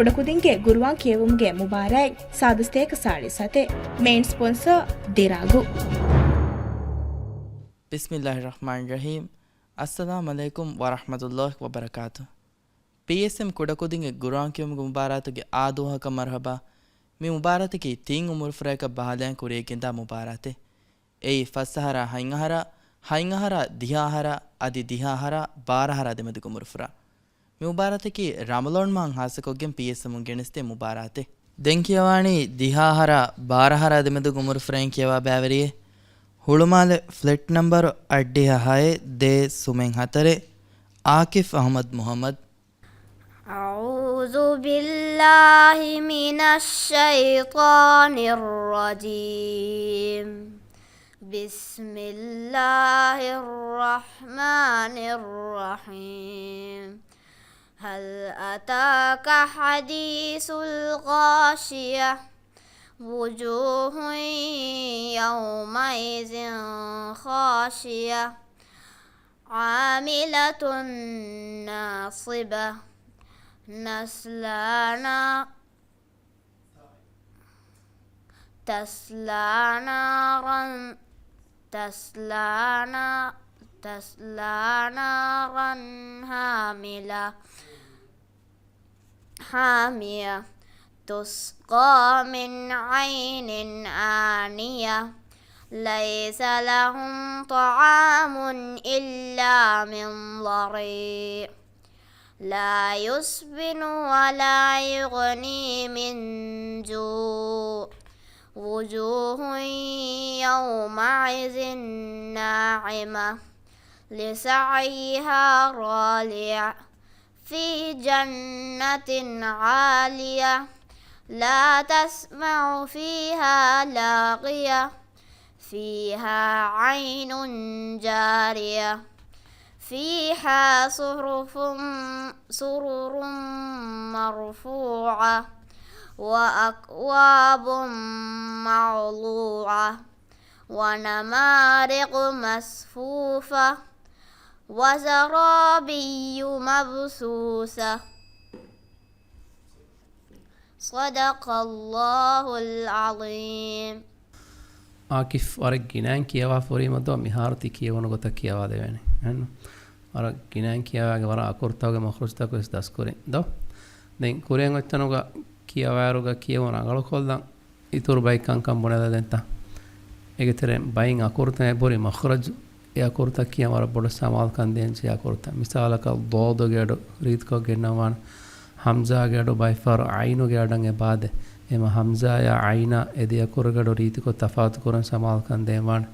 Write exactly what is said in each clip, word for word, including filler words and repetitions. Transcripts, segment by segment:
ކުޑަކުދިންގެ ގުރުއާން ކިޔެވުމުގެ މުބާރާތް ސާދަ ސަތޭކަ ސާޅީސް ސަތޭކަ. މެއިން ސްޕޮންސަރ ދިރާގު. ބިސްމިއްލާހި ރަޙްމާނި ރަޙީމް. އައްސަލާމް ޢަލައިކުމް ވަރަޙްމަތުﷲި ވަބަރަކާތު. ޕީއެސްއެމް ކުޑަކުދިންގެ ގުރުއާން ކިޔުމުގެ މުބާރާތުގެ އާދުވަހަކަށް މަރުޙަބާ. މި މުބާރާތަކީ ތިން އުމުރުފުރާއަކަށް ބަހާލައިގެން ކުރިޔަށްގެންދާ މުބާރާތެއް. އެއީ ފަސް އަހަރާ ހަތް އަހަރާ، ހަތް އަހަރާ ދިހަ އަހަރާ، އަދި ދިހަ އަހަރާ ބާރަ އަހަރާ ދެމެދުގެ އުމުރުފުރާ. މި މުބާރާތަކީ ރަމަޟާން މަހަށް ހާއްސަކޮށްގެން ޕީއެސްއެމުން ގެނެސްދޭ މުބާރާތެއް. ދެން ކިޔަވާނީ ދިހަ އަހަރާ ބާރަ އަހަރާ ދެމެދުގެ އުމުރުފުރައިން ކިޔަވާ ބައިވެރިއެއް. ހުޅުމާލެ ފްލެޓް ނަމްބަރު އަށްޑިހަ ހައެއް ދޭއް ސުމެއް ހަތަރެއް. އާކިފް އަޙްމަދު މުޙައްމަދު. أعوذ بالله من الشيطان الرجيم. بسم الله الرحمن الرحيم. هل أتاك حديث الغاشية. وجوه يومئذ خاشعة. عاملة ناصبة. نصلى نا-، تصلى نارا، تصلى نا-، تصلى نارا حاملة. حامية. تسقى من عين آنية. ليس لهم طعام إلا من ضريع. لا يسمن ولا يغني من جوع. وجوه يومئذ ناعمة. لسعيها راضية. في جنة عالية. لا تسمع فيها لاغية. فيها عين جارية. فيها صحف، سرر مرفوعة. وأكواب موضوعة. ونمارق مصفوفة. وزرابي مبثوثة. صدق الله العظيم. އާކިފް، ވަރަށް ގިނައިން ކިޔަވާ ފުރީމަ ދޯ؟ މިހާރު ތި ކިޔެވުނު ގޮތަށް ކިޔަވާ ދެވޭނެ. އެހެން ވަރަށް ގިނައިން ކިޔަވާގެ ވަރަށް އަކުރުތަކުގެ މަޚްރަޖުތަކު ވެސް ދަސްކުރިން ދޯ؟ ދެން ކުރިއަށް އޮތްތަނުގަ ކިޔަވާއިރުގަ ކިޔެވުނު ރަނގަޅުކޮށްލަން. އިތުރު ބައި ކަންކަން ބުނެލަދެންތަ؟ އޭގެ ތެރެއިން ބައިން އަކުރުތައް އެބުރި މަޚްރަޖު، އެ އަކުރުތައް ކިޔަން ވަރަށް ބޮޑަށް ސަމާލުކަން ދޭންޖެހޭ އަކުރުތައް. މިސާލަކަށް ޟޯދުގެ އަޑު ރީތިކޮށް ގެންނަން ވާނެ، ހަމްޒާގެ އަޑު ބައިފަހަރު ޢައިނުގެ އަޑަށް އެބާދޭ. އެހެންމަ ހަމްޒާޔާ ޢައިނާ އެ ދެ އަކުރުގެ އަޑު ރީތިކޮށް ތަފާތުކުރަން ސަމާލުކަން ދޭން ވާނެ.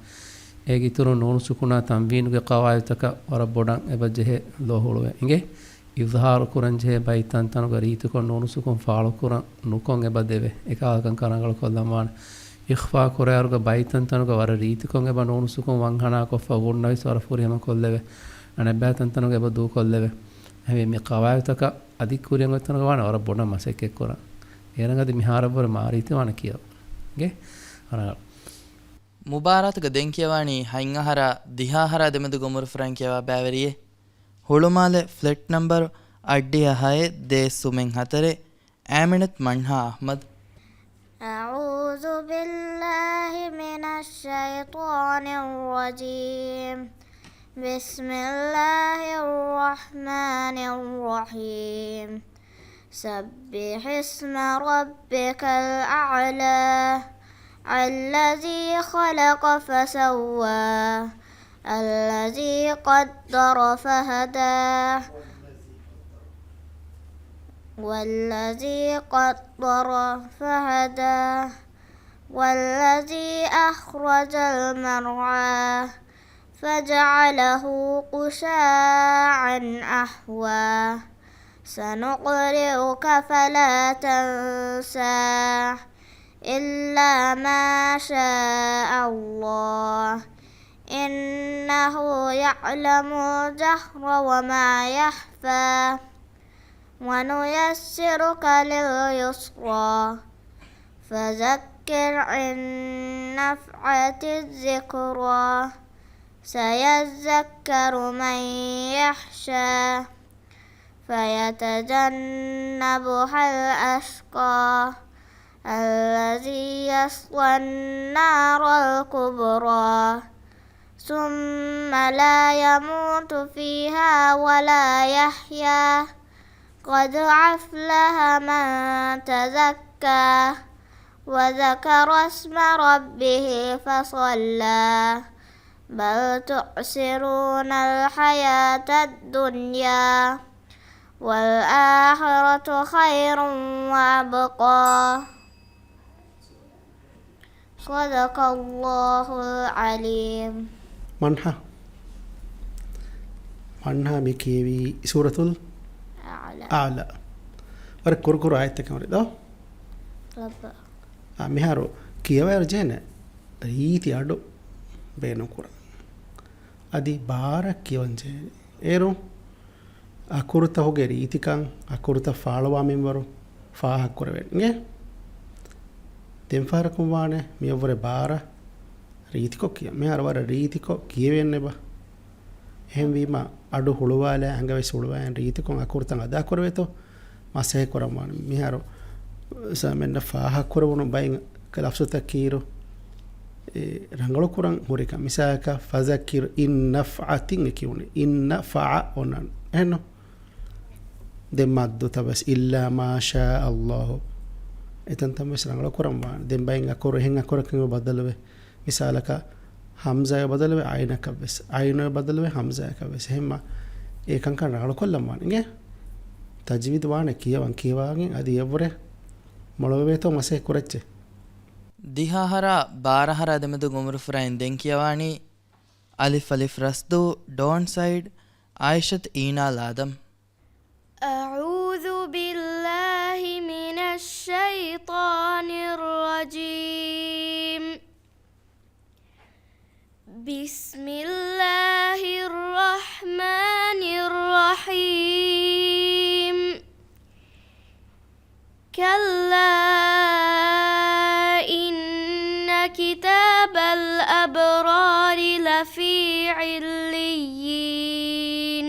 އޭގެ އިތުރުން ނޫނު ސުކުނާ ތަންވީނުގެ ޤަވާޢިދުތަކަށް ވަރަށް ބޮޑަށް އެބަ ޖެހޭ ލޯ ހުޅުވޭ. އިނގޭ؟ އިޒްހާރު ކުރަން ޖެހޭ ބައި ތަންތަނުގަ ރީތިކޮށް ނޫނު ސުކުން ފާޅުކުރަން ނުކޮށް އެބަ ދެވޭ. އެކަހަލަ ކަންކަން ރަނގަޅުކޮށްލަން ވާނެ. އިޚްފާ ކުރާއިރުގަ ބައި ތަންތަނުގަ ވަރަށް ރީތިކޮށް އެބަ ނޫނު ސުކުން ވަންހަނާކޮށްފަ ހުންނަ ވެސް ވަރަށް ފުރިހަމަކޮށްލެވޭ. އަނެއްބައި ތަންތަނުގަ އެބަ ދޫކޮށްލެވޭ. އެހެންވެ މި ޤަވާޢިދުތަކަށް އަދި ކުރިއަށް އޮތްތަނުގަ ވާނެ ވަރަށް ބޮޑަށް މަސައްކަތްކުރަން. އޭރަށް އަދި މިހާރަށްވުރެ މާރީތި ވާނެ ކިޔަވަން. އިނގޭ؟ ރަނގަޅު. މުބާރާތުގަ ދެން ކިޔަވާނީ ހަތް އަހަރާ ދިހަ އަހަރާ ދެމެދުގެ އުމުރުފުރައިން ކިޔަވާ ބައިވެރިއެއް. ހުޅުމާލެ ފްލެޓް ނަމްބަރު އަށްޑިހަ ހައެއް ދޭއް ސުމެއް ހަތަރެއް. އާމިނަތު މަންހާ އަޙްމަދު. أعوذ بالله من الشيطان الرجيم. بسم الله الرحمن الرحيم. سبح اسم ربك الأعلى. الذي خلق فسوى. الذي قدر فهدى. والذي قدر فهدى. والذي أخرج المرعى. فجعله غثاء أحوى. سنقرئك فلا تنسى. إلا ما شاء الله. إنه يعلم الجهر وما يخفى. ونيسرك لليسرى. فذكر إن نفعت الذكرى. سيذكر من يخشى. فيتجنبها الأشقى الذي يصلى النار الكبرى ثم لا يموت فيها ولا يحيا قد أفلح من تزكى وذكر اسم ربه فصلى بل تؤثرون الحياة الدنيا والآخرة خير وأبقى صدق الله العظيم. މަންހާ. މަންހާ މި ކިޔެވީ ސޫރަތުލް އަޢުލާ. އަޢުލާ. ވަރަށް ކުރު ކުރު އާޔަތްތަކެއް ވަރެ ދޯ؟ ރައްބަ. އާ، މިހާރު ކިޔަވައިރު ޖޭނެ ރީތި އަޑު ބޭނުން ކުރަން. އަދި ބާރަށް ކިޔަވަން ޖޭނެ. އޭރު އަކުރުތަކުގެ ރީތިކަން، އަކުރުތައް ފާޅުވާ މިންވަރު ފާހަގަކުރެވޭނެ. ދެން ފަހަރަކުން ވާނެ މިއަށްވުރެ ބާރަށް ރީތިކޮށް ކިޔަން. މިހާރު ވަރަށް ރީތިކޮށް ކިޔެވޭނެބަ. އެހެންވީމަ އަޑު ހުޅުވާލާ އަނގަވެސް ހުޅުވާއިން ރީތިކޮށް އަކުރުތައް އަދާކުރެވޭތޯ މަސައްކަތް ކުރަން ވާނެ. މިހާރު ސަމެންނަށް ފާހަގަކުރެވުނު ބައިން ލަފްޒުތައް ކީރު އެ ރަނގަޅުކުރަން ހުރިކަން. މިސާލަކަށް، فذكر إن نفعت އިން އެ ކިޔުނީ، إن نفع އޮންނަން. އެހެންނު؟ ދެން މައްދުތައް ވެސް، إلا ما شاء الله. އެތަންތަން ވެސް ރަނގަޅުކުރަން ވާނެ. ދެން ބައިން އަކުރު އެހެން އަކުރަކަށް ބަދަލުވެ. މިސާލަކަށް، ހަމްޒާގެ ބަދަލުވެ ޢައިނަކަށް ވެސް، ޢައިނުގެ ބަދަލުވެ ހަމްޒާއަކަށް ވެސް. އެހެންމަ އެ ކަންކަން ރަނގަޅުކޮށްލަން ވާނެ. އިނގޭ؟ ތަޖްވީދު ވާނެ ކިޔަވަން ކިޔަވާގެން އަދި އެއަށްވުރެ މޮޅުވެވޭތޯ މަސައްކަތް ކުރައްޗޭ. ދިހަ އަހަރާ ބާރަ އަހަރާ ދެމެދު އުމުރުފުރާއިން ދެން ކިޔަވާނީ އަލިފް އަލިފް ރަސްދޫ ޑޯން ސައިޑް އާއިޝަތު އީނާލް އާދަމް. أعوذ بالله من الشيطان الرجيم. بسم الله الرحمن الرحيم. كلا إن كتاب الأبرار لفي عليين.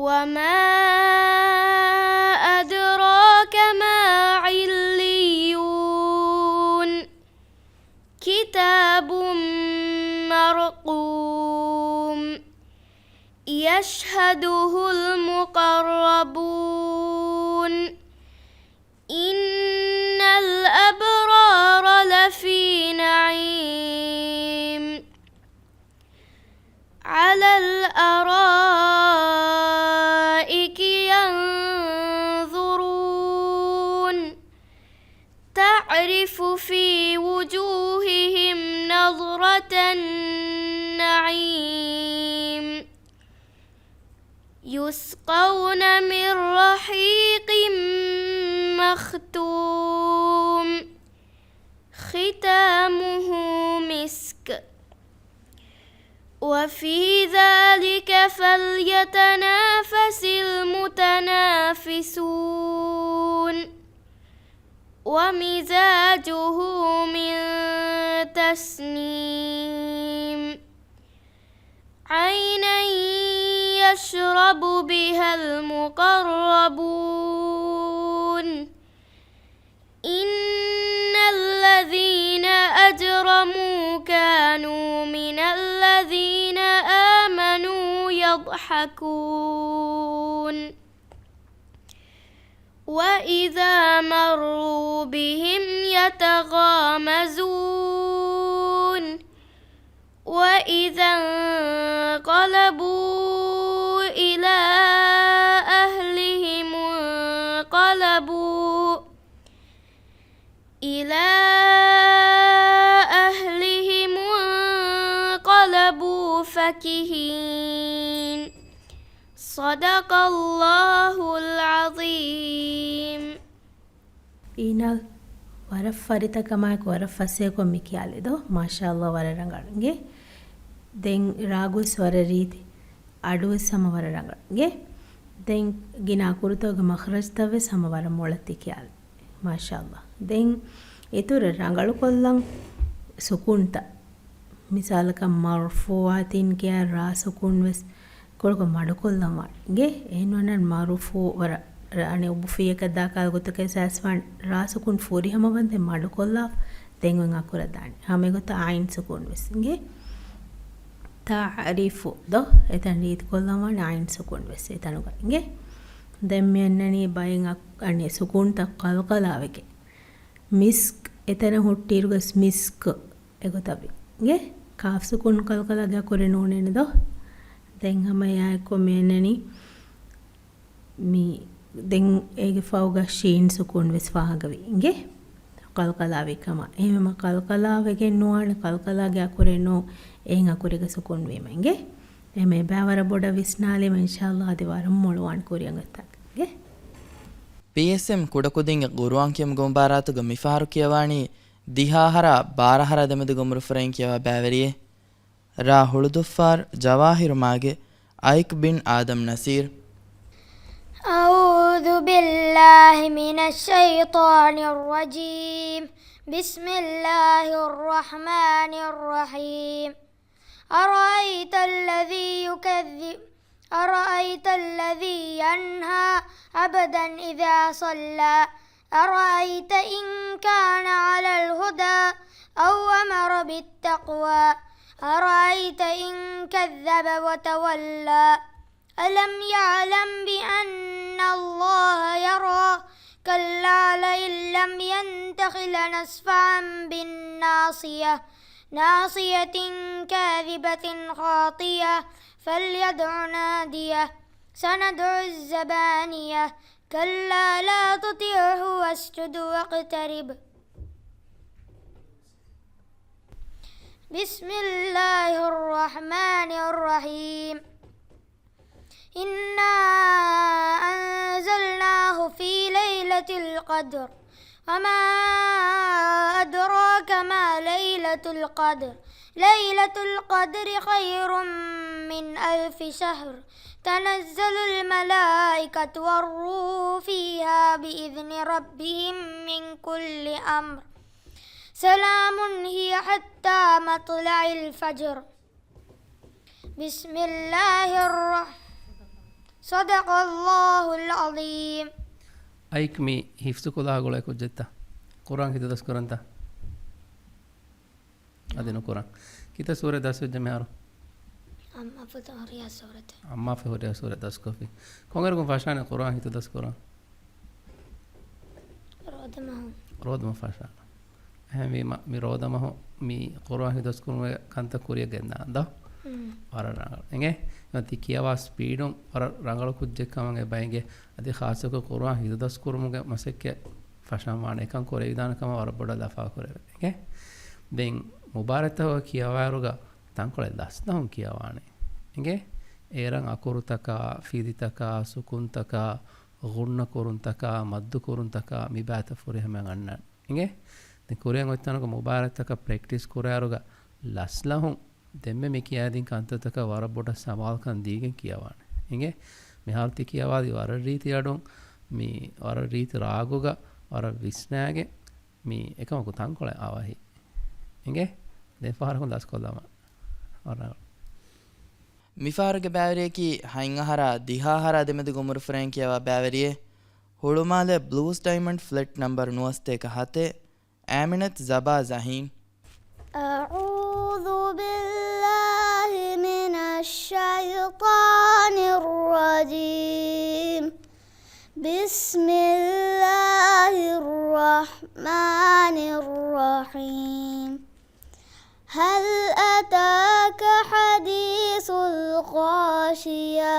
وما أدراك ما عليون. كتاب مرقوم. يشهده المقربون. إن الأبرار لفي نعيم. على الأرائك ينظرون. تعرف في وجوههم نضرة النعيم. يسقون من رحيق مختوم. ختامه مسك. وفي ذلك فليتنافس المتنافسون. ومزاجه من تسنيم. عينا يشرب بها المقربون. إن الذين أجرموا كانوا من الذين آمنوا يضحكون. وإذا مروا بهم يتغامزون. وإذا انقلبوا إلى أهلهم انقلبوا إلى أهلهم انقلبوا فكهين. صدق الله العظيم. އީނާލް، ވަރަށް ފަރިތަކަމާއެކު ވަރަށް ފަސޭހަކޮށް މި ކިޔާލި ދޯ؟ މާޝާﷲ، ވަރަށް ރަނގަޅު. އިނގޭ؟ ދެން ރާގުވެސް ވަރަށް ރީތި، އަޑުވެސް ހަމަ ވަރަށް ރަނގަޅު. އިނގޭ؟ ދެން ގިނަ އަކުރުތަކުގެ މަޚްރަޖްތައްވެސް ހަމަ ވަރަށް މޮޅަށް ތި ކިޔާލި. މާޝާﷲ. ދެން އިތުރަށް ރަނގަޅުކޮށްލަން ސުކޫންތައް. މިސާލަކަށް މަރްފޫޢާތީން ކިޔާ ރާ ސުކޫން ވެސް ކޮޅުކޮށް މަޑުކޮށްލަން ވާނެ. އިނގޭ؟ އެހެންވަންޏާ މަރުފޫ ވަރަށް ރަ-، އަނެއް އުބުފިއްޔަކަށް ދާ ކަހަލަ ގޮތަކަށް ސާސްވާން ރާ ސުކޫން ފުރިހަމަ ވަންދެން މަޑުކޮށްލާފަ ދެން އޮތް އަކުރަށް ދާނެ. ހަމަ އެގޮތަށް އައިން ސުކޫން ވެސް. އިނގޭ؟ ތަޢުރީފު ދޯ؟ އެތަން ރީތިކޮށްލަން ވާނެ އައިން ސުކޫން ވެސް އެތަނުގަ. އިނގޭ؟ ދެން މި އަންނަނީ ބައެއް އަ-، އަނެއް ސުކޫންތައް ޤަލްޤަލާވެގެން. މިސްކް އެތަނަށް ހުއްޓިއިރުގަސް މިސްކް އެގޮތަށް ވި. އިނގޭ؟ ޤާފް ސުކޫން ޤަލްޤަލާގެ އަކުރެއް ނޫނޭނެ ދޯ؟ ދެން ހަމަ އެއާއެކު މި އަންނަނީ މި ދެން އޭގެ ފަހުގަ ޝީން ސުކޫން ވެސް ފާހަގަވި. އިނގޭ؟ ޤަލްޤަލާވި ކަމަށް. އެހެންވީމަ ޤަލްޤަލާވެގެން ނުވާނެ، ޤަލްޤަލާގެ އަކުރެއް ނޫން، އެއިން އަކުރެއްގަ ސުކޫން ވީމަ. އިނގޭ؟ އެހެންވީމަ އެބައި ވަރަށް ބޮޑަށް ވިސްނާލީމަ އިންޝާﷲ އަދި ވަރަށް މޮޅުވާނެ ކުރިއަށް އޮތްތާކަށް. އިނގޭ؟ ޕީއެސްއެމް ކުޑަކުދިންގެ ޤުރުއާން ކިޔަމުގެ މުބާރާތުގަ މިފަހަރު ކިޔަވާނީ ދިހަ އަހަރާ ބާރަ އަހަރާ ދެމެދުގެ އުމުރުފުރެއިން ކިޔަވާ ބައިވެރިއެއް. ރ. ހުޅުދުއްފާރު ޖަވާހިރު މާގެ އައިކް ބިން އާދަމް ނަސީރު. أعوذ بالله من الشيطان الرجيم. بسم الله الرحمن الرحيم. أرأيت الذي يكذب، أرأيت الذي ينهى عبدا إذا صلى، أرأيت إن كان على الهدى أو أمر بالتقوى، أرأيت إن كذب وتولى. ألم يعلم بأن الله يرى؟ كلا لئن لم ينته لنسفعا بالناصية، ناصية كاذبة خاطئة، فليدع ناديه، سندع الزبانية، كلا لا تطعه واسجد واقترب. بسم الله الرحمن الرحيم. إنا أنزلناه في ليلة القدر، وما أدراك ما ليلة القدر، ليلة القدر خير من ألف شهر، تنزل الملائكة والروح فيها بإذن ربهم من كل أمر، سلام هي حتى مطلع الفجر. بسم الله الرح-، صدق الله العظيم. އައިކް މި ހިފްޒުކޮށްލާ ގުޅޭ ކުއްޖެއްތަ؟ ޤުރުއާން ހިތުދަސްކުރަންތަ؟ އަދި ނުކުރަން. ކިތައް ސޫރަތް ދަސްވެއްޖެ މިހާރު؟ އައްމާފަތު ހުރިހާ ސޫރަތެއް. އައްމާފަތު ހުރިހާ ސޫރަތް ދަސްކޮށްފި. ކޮންއިރަކުން ފަށާނެ ޤުރުއާން ހިތުދަސްކުރަން؟ ރޯދަމަހު. ރޯދަމަހު ފަށާނެ. އެހެންވީމަ، މި ރޯދަމަހު މި ޤުރުއާން ހިތުދަސްކުރުމުގެ ކަންތައް ކުރިއަށް ގެންދާން ދޯ؟ މް. ވަރަށް ރަނގަޅު. އިނގޭ؟ އެ ތި ކިޔަވާ ސްޕީޑުން ވަރަށް ރަނގަޅު ކުއްޖެއް ކަމަށް އެބަ އިނގޭ. އަދި ޚާއްޞަކޮށް ޤުރުއާން ހިތުދަސްކުރުމުގެ މަސައްކަތް ފަށަން ވާނެ އެކަން ކުރެވިދާނެ ކަމަށް ވަރަށް ބޮޑަށް ލަފާ ކުރެވޭ. އިނގޭ؟ ދެން މުބާރާތްތަކުގަ ކިޔަވާއިރުގަ ތަންކޮޅެއް ލަސްލަހުން ކިޔަވާނެ. އިނގޭ؟ އޭރަށް އަކުރުތަކާ، ފިލިތަކާ، ސުކުންތަކާ، ޣުންނަ ކުރުންތަކާ، މައްދު ކުރުންތަކާ މި ބާތައް ފުރިހަމައަށް އަންނާނެ. އިނގޭ؟ ދެން ކުރިއަށް އޮތްތަނުގަ މުބާރާތްތަކަށް ޕްރެކްޓިސް ކުރާއިރުގަ ލަސްލަހުން ދެންމެ މި ކިޔައިދިން ކަންތައްތަކަށް ވަރަށް ބޮޑަށް ސަމާލުކަން ދީގެން ކިޔަވާނެ. އިނގޭ؟ މިހާރު ތި ކިޔަވާލީ ވަރަށް ރީތި އަޑުން، މި ވަރަށް ރީތި ރާގުގަ، ވަރަށް ވިސްނާގެން، މި އެކަމަކު ތަންކޮޅެއް އަވަހި. އިނގޭ؟ ދެން ފަހަރަކުން ދަސްކޮށްލަމާ. ވަރަށް. މިފަހަރުގެ ބައިވެރިޔަކީ ހަތް އަހަރާ ދިހަ އަހަރާ ދެމެދުގެ އުމުރުފުރެއިން ކިޔަވާ ބައިވެރިއެއް. ހުޅުމާލެ ބްލޫސް ޑައިމަންޑް ފްލެޓް ނަމްބަރު ނުވަސަތޭކަ ހަތެއް. އާމިނަތު ޒަބާ ޒަހީމް. أعوذ بالله من الشيطان الرجيم. بسم الله الرحمن الرحيم. هل أتاك حديث الغاشية.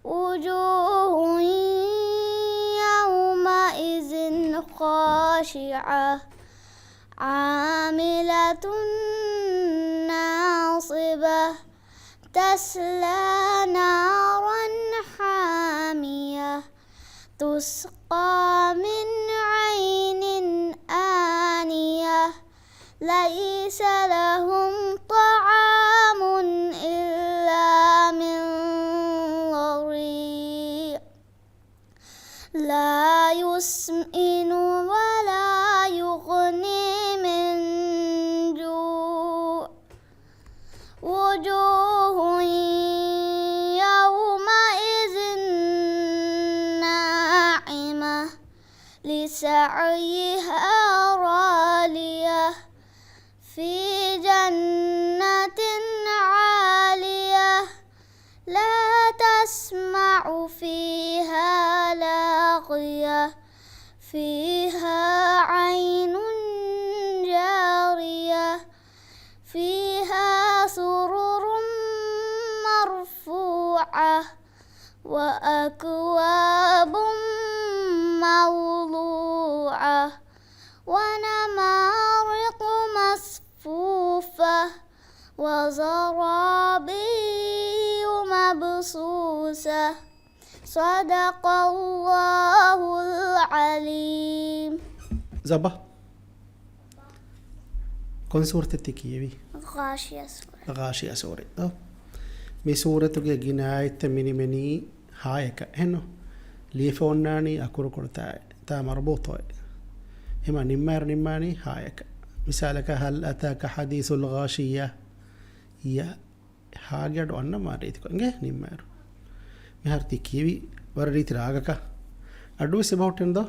وجوه يومئذ خاشعة. عاملة ناصبة. تَصْلَىٰ نَارًا حَامِيَةً. تُسْقَىٰ مِنْ عَيْنٍ آنِيَةٍ. لَيْسَ لَهُمْ طَعَامٌ إِلَّا مِنْ ضَرِيعٍ. لَا يُسْمِنُ وَلَا يُغْنِي مِنْ جُوعٍ. وُجُوهٌ لسعيها راضية في جنة عالية لا تسمع فيها لاغية فيها عين جارية فيها سرر مرفوعة وأكواب موضوعة ونمارق مصفوفة وزرابي مبثوثة. صدق الله العظيم. ޒަބާ. ކޮން ސޫރަތެއް ތި ކިޔެވީ؟ ޣާޝިޔާ ސޫރަތް. ޣާޝިޔާ ސޫރަތް. އޮ. މި ސޫރަތުގެ ގިނަ އާޔަތްތައް މި ނިމެނީ ހާޔަކަށް. އެހެންނު؟ ލިޔެފަ އޮންނާނީ އަކުރުކޮޅުތާއި ތާ މަރުބޫޠު އޮތް. އެހެމަ ނިންމާއިރު ނިންމާނީ ހާޔަކަށް. މިސާލަކަށް، هل أتاك حديث الغاشية؟ ޔަ. ހާގެ އަޑު އަންނަން ވާނެ ރީތިކޮށް. އިނގޭ ނިންމާއިރު. މިހާރު ތި ކިޔެވި ވަރަށް ރީތި ރާގަކަށް. އަޑުވެސް އެބަހުއްޓެން ދޯ؟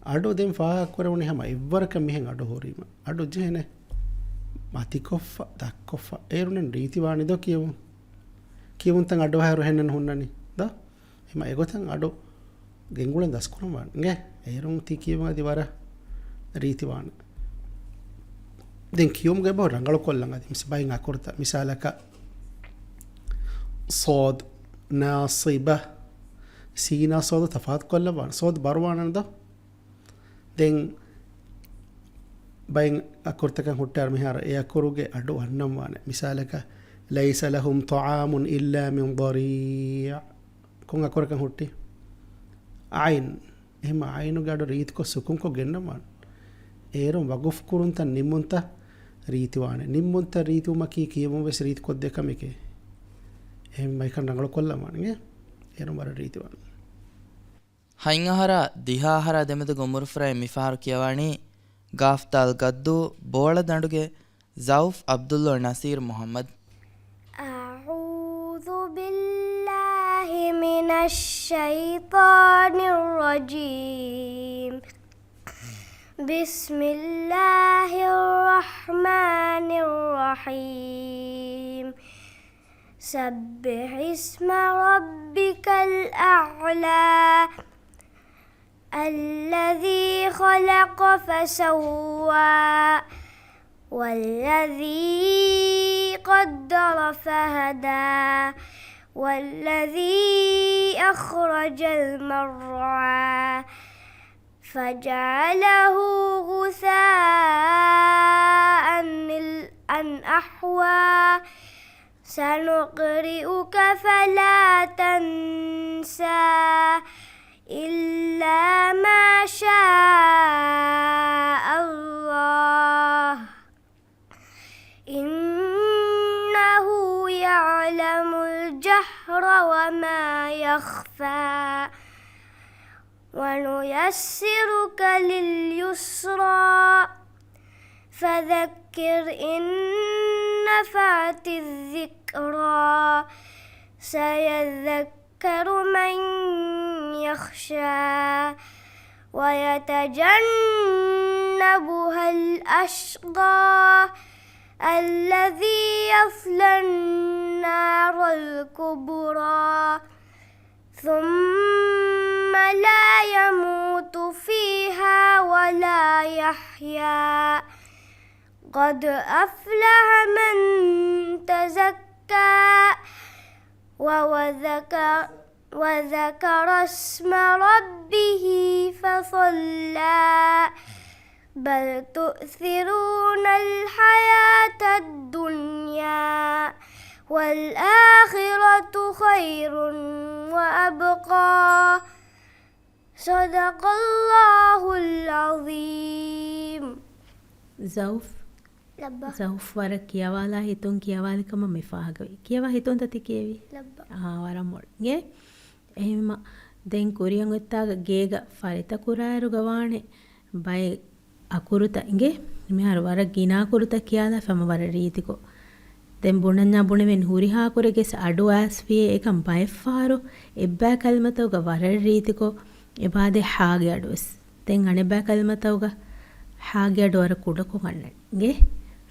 އަޑު ދެން ފާހަގަކުރެވުނީ ހަމަ އެއްވަރަކަށް މިހެން އަޑު ހުރީމަ. އަޑު ޖެހޭނެ. މަތިކޮށްފަ، ދަށްކޮށްފަ. އޭރުން ރީތިވާނެ ދޯ ކިޔެވުން. ކިޔެވުންތައް އަޑު އަހަރު ހެންނަން ހުންނަނީ. ދޯ؟ ހަމަ އެގޮތަށް އަޑު ގެންގުޅެން ދަސްކުރަން ވާނެ. އިނގޭ؟ އޭރުން ތި ކިޔެވުން އަދި ވަރަށް ރީތިވާނެ. ދެން ކިޔުމުގެ ބަހު ރަނގަޅުކޮށްލަން އަދި މިސް ބައިން އަކުރުތައް. މިސާލަކަށް، ޞޯދު، ނާޞިބަ، ސީނާ ޞޯދު ތަފާތުކޮށްލަން ވާނެ. ޞޯދު ބަރުވާނަން ދޯ؟ ދެން ބައިން އަކުރުތަކަށް ހުއްޓާރު މިހާރު އެ އަކުރުގެ އަޑު އަންނަން ވާނެ. މިސާލަކަށް، ليس لهم طعام إلا من ضريع. ކޮން އަކުރަކަށް ހުއްޓި؟ ޢައިން. އެހެމަ ޢައިނުގެ އަޑު ރީތިކޮށް ސުކުންކޮށް ގެންނަން ވާނެ. އޭރުން ވަގުފް ކުރުންތައް ނިންމުންތައް ރީތިވާނެ. ނިންމުންތައް ރީތިވުމަކީ ކިޔެވުން ވެސް ރީތިކޮށްދޭ ކަމެކޭ. އެހެން މައިކަން ރަނގަޅުކޮށްލަން ވާނެ. އޭރުން ވަރަށް ރީތިވާނެ. ހަތް އަހަރާ ދިހަ އަހަރާ ދެމެދުގެ އުމުރުފުރައިން މިފަހަރު ކިޔަވާނީ ގާފް ދާލް ގައްދޫ ބޯޅަދަނޑުގެ ޒައުފް ޢަބްދުﷲ ނަޞީރު މުޙައްމަދު. أعوذ بالله من الشيطان الرجيم. بسم الله الرحمن الرحيم. سبح اسم ربك الأعلى. الذي خلق فسوى. والذي قدر فهدى. والذي أخرج المرعى. فجعله غثاء أحوى. سنقرئك فلا تنسى. إلا ما شاء الله. إنه يعلم الجهر وما يخفى. ونيسرك لليسرى. فذكر إن نفعت الذكرى. سيذكر من يخشى. ويتجنبها الأشقى. الذي يصلى النار الكبرى. ثم لا يموت فيها ولا يحيا. قد أفلح من تزكى. وذكر، وذكر اسم ربه فصلى. بل تؤثرون الحياة الدنيا والآخرة خير وأبقى. صدق الله العظيم. ޒައުފް. ލައްބަ. ޒައުފް ވަރަށް ކިޔަވާލާ ހިތުން ކިޔަވާލި ކަމަށް މި ފާހަގަވި. ކިޔަވާ ހިތުންތަ ތި ކިޔެވީ؟ ލައްބަ. އާ، ވަރަށް މޮޅި. އިނގޭ؟ އެހެންމަ ދެން ކުރިއަށް އޮތްތާގަ ގޭގަ ފަރިތަ ކުރާއިރުގަ ވާނެ ބައެއް އަކުރުތައް އިނގޭ. މިހާރު ވަރަށް ގިނަ އަކުރުތައް ކިޔާލާފަ ހަމަ ވަރަށް ރީތިކޮށް. ދެން ބުނަންޏާ ބުނެވެން ހުރިހާ އަކުރެއްގެސް އަޑު އައިސްފިޔޭ އެކަން ބައެއްފަހަރު އެއްބައި ކަލިމަތަކުގަ ވަރަށް ރީތިކޮށް އެބާދެ ހާގެ އަޑުވެސް. ދެން އަނެއްބައި ކަލިމަތަކުގަ ހާގެ އަޑު ވަރަށް ކުޑަކޮށް ގަންނަން. އިނގޭ؟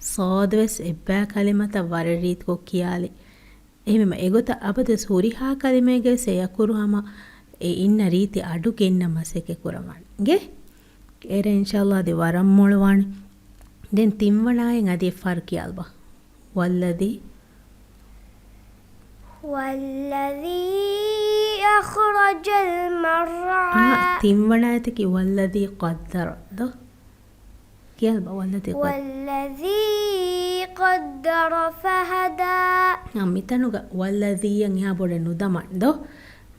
ޞާދު ވެސް އެއްބައި ކަލިމަތައް ވަރަށް ރީތިކޮށް ކިޔާލި. އެހެންވީމަ އެގޮތަށް އަބަދުވެސް ހުރިހާ ކަލިމައެއްގަވެސް އެ އަކުރު ހަމަ އެ އިންނަ ރީތި އަޑު ގެންނަން މަސައްކަތް ކުރަން ވާނެ. އިނގޭ؟ އޭރު އިންޝާﷲ އަދި ވަރަށް މޮޅުވާނެ. ދެން ތިންވަނައަށް އަދި އެއް ފަހަރު ކިޔާލަބަ. والذي والذي أخرج المرعى. އާ، ތިންވަނަ އާޔަތަކީ والذي قدر ދޯ؟ ކިޔާލަބަ، والذي قد- والذي قدر فهدى. އާ، މިތަނުގަ والذي އަށް އެހާ ބޮޑަށް ނުދަމާނެ ދޯ؟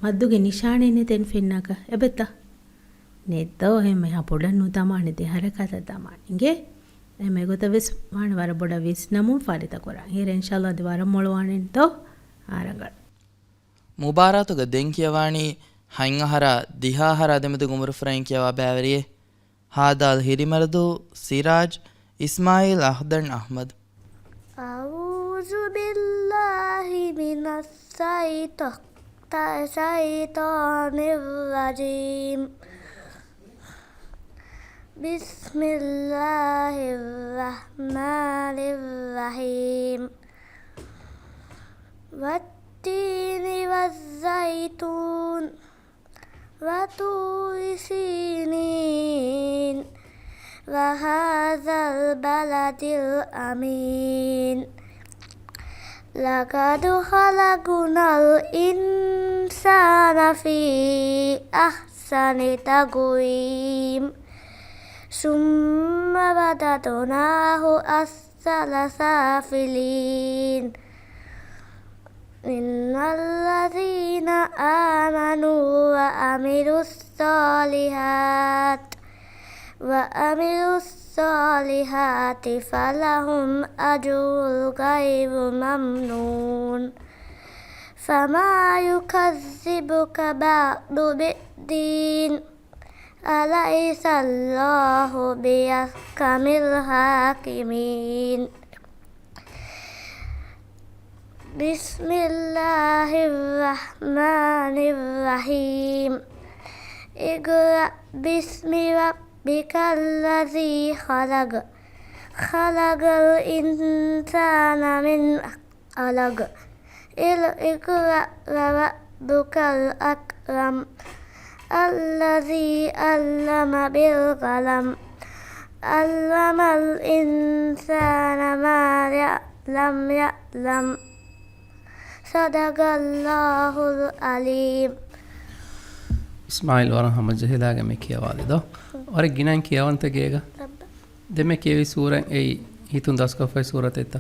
މައްދުގެ ނިޝާނެއް ނެތޭނެ ފެންނާކަށް އެބަތަ؟ ނެތް ދޯ؟ އެހެން އެހާ ބޮޑަށް ނުދަމާނެ، ދެ ހަރަކާތަށް ދަމާނެ. އިނގޭ؟ އެހެން އެގޮތަށް ވެސް ވާނެ ވަރަށް ބޮޑަށް ވިސްނަމުން ފާރިތަކުރާ. އޭރު އިންޝާﷲ އަދި ވަރަށް މޮޅުވާނެ ދޯ؟ އާ، ރަނގަޅު. މުބާރާތުގަ ދެން ކިޔަވާނީ ހަތް އަހަރާ ދިހަ އަހަރާ ދެމެދު އުމުރު ފުރައިން ކިޔަވާ ބައިވެރިއެއް. ހދ، ހިރިމަރަދޫ، ސިރާޖް، އިސްމާއީލް، އަހްދަން، އަހްމަދު. أعوذ بالله من الشيط- الشيطان الرجيم. بسم الله الرحمن الرحيم. والتين والزيتون. وطور سينين. وهذا البلد الأمين. لقد خلقنا الإنسان في أحسن تقويم. ثم رددناه أسفل سافلين. إن الذين آمنوا وعملوا الصالحات وعملوا الصالحات فلهم أجر غير ممنون. فما يكذبك بعد بالدين. أليس الله بأحكم الحاكمين. بسم الله الرحمن الرحيم. اقرأ باسم ربك الذي خلق. خلق الإنسان من علق. اقرأ وربك الأكرم. الذي علم بالقلم. علم الإنسان ما لم يعلم. صدق الله العظيم. އިސްމާއީލް ވަރަށް ހަމަޖެހިލާގެން މި ކިޔަވާލި ދޯ؟ ވަރަށް ގިނައިން ކިޔަވަންތަ ގޭގަ؟ ދެންމެ ކިޔެވި ސޫރަ އެއީ ހިތުން ދަސްކޮށްފައި ސޫރަތެއްތަ؟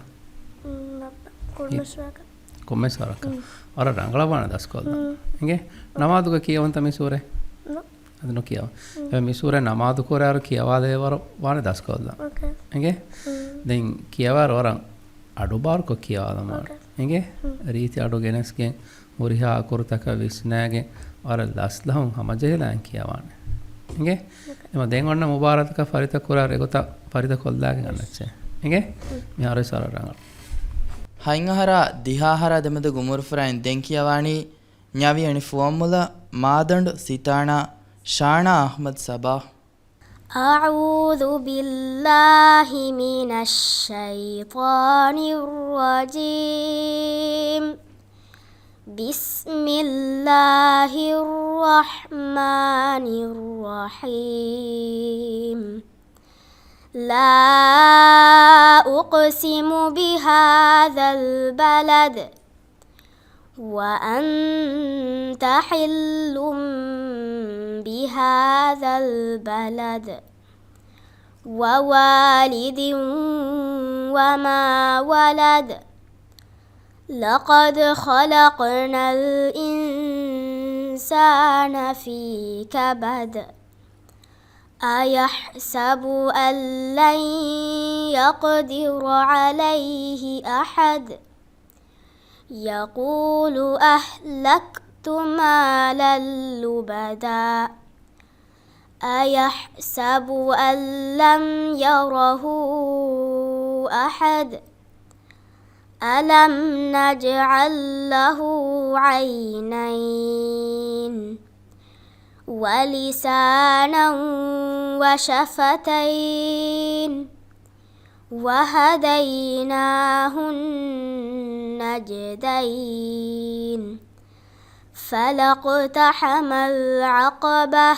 ކޮންމެސް ވަރަކަށް. ކޮންމެސް ވަރަކަށް. ވަރަށް ރަނގަޅަށް ވާނެ ދަސްކޮށްލާ. އިނގޭ؟ ނަމާދުގަ ކިޔަވަންތަ މި ސޫރަ؟ އަދި ނުކިޔަވަ. އެ މި ސޫރަ ނަމާދު ކުރާއިރު ކިޔަވާލެވޭ ވަރު ވާނެ ދަސްކޮށްލާ. އިނގޭ؟ ދެން ކިޔަވާއިރު ވަރަށް އަޑުބާރުކޮށް ކިޔަވާލަމާ. އިނގޭ؟ ރީތި އަޑު ގެނެސްގެން ހުރިހާ އަކުރުތަކަށް ވިސްނާގެން ވަރަށް ލަސްލަހުން ހަމަޖެހިލާން ކިޔަވާނެ. އިނގޭ؟ އެމަ ދެން އޮންނަ މުބާރާތަކަށް ފަރިތަކުރާ ރެގޮތަށް ފަރިތަ ކޮށްލާގެން އަންނައްޗޭ. އިނގޭ؟ މިހާރު ވެސް ވަރަށް ރަނގަޅު. ހަތް އަހަރާ ދިހަ އަހަރާ ދެމެދު އުމުރު ފުރައިން ދެން ކިޔަވާނީ ނިޔަވި އެނި ފުވައްމުލައް މާދަނޑު ސިތާނާ ޝާނާ އަޙްމަދު ސަބާ. أعوذ بالله من الشيطان الرجيم. بسم الله الرحمن الرحيم. لا أقسم بهذا البلد وأنت حل بهذا البلد ووالد وما ولد. لقد خلقنا الإنسان في كبد. أيحسب أن لن يقدر عليه أحد. يقول أهلكت مالا لبدا. أيحسب أن لم يره أحد. ألم نجعل له عينين ولسانا وشفتين وهديناه النجدين فلا اقتحم العقبة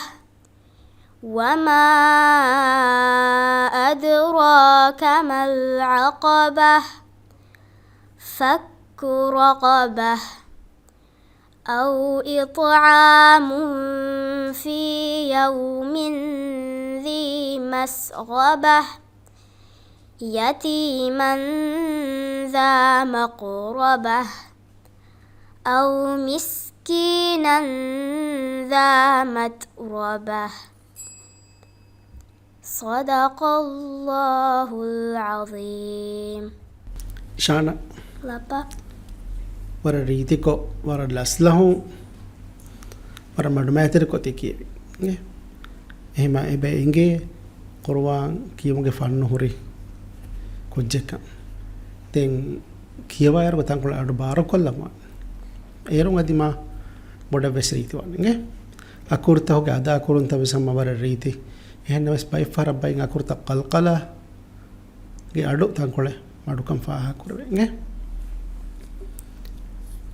وما أدراك ما العقبة فك رقبة أو إطعام في يوم ذي مسغبة يتيما ذا مقربة أو مسكينا ذا متربة. صدق الله العظيم. ޝާނާ. ލައްބަ. ވަރަށް ރީތިކޮށް، ވަރަށް ލަސްލަހުން، ވަރަށް މަޑުމައިތިރިކޮށް ތި ކިޔެވި. އެ. އެހެމަ އެބަ އެނގޭ ޤުރުއާން ކިޔުމުގެ ފަންނު ހުރި ކުއްޖެއްކަން. ދެން ކިޔަވާއިރު ތަންކޮޅެއް އަޑު ބާރުކޮށްލަމާ. އޭރުން އަދި މާ ބޮޑަށް ވެސް ރީތިވާނެ. އެ. އަކުރުތަކުގެ އަދާ ކުރުންތައް ވެސް ހަމަ ވަރަށް ރީތި. އެހެންނަމަވެސް ބައެއް ފަހަރަށް ބައިން އަކުރުތައް ޤަލްޤަލާގެ އަޑު ތަންކޮޅެއް މަޑުކަން ފާހަގަކުރެވޭ.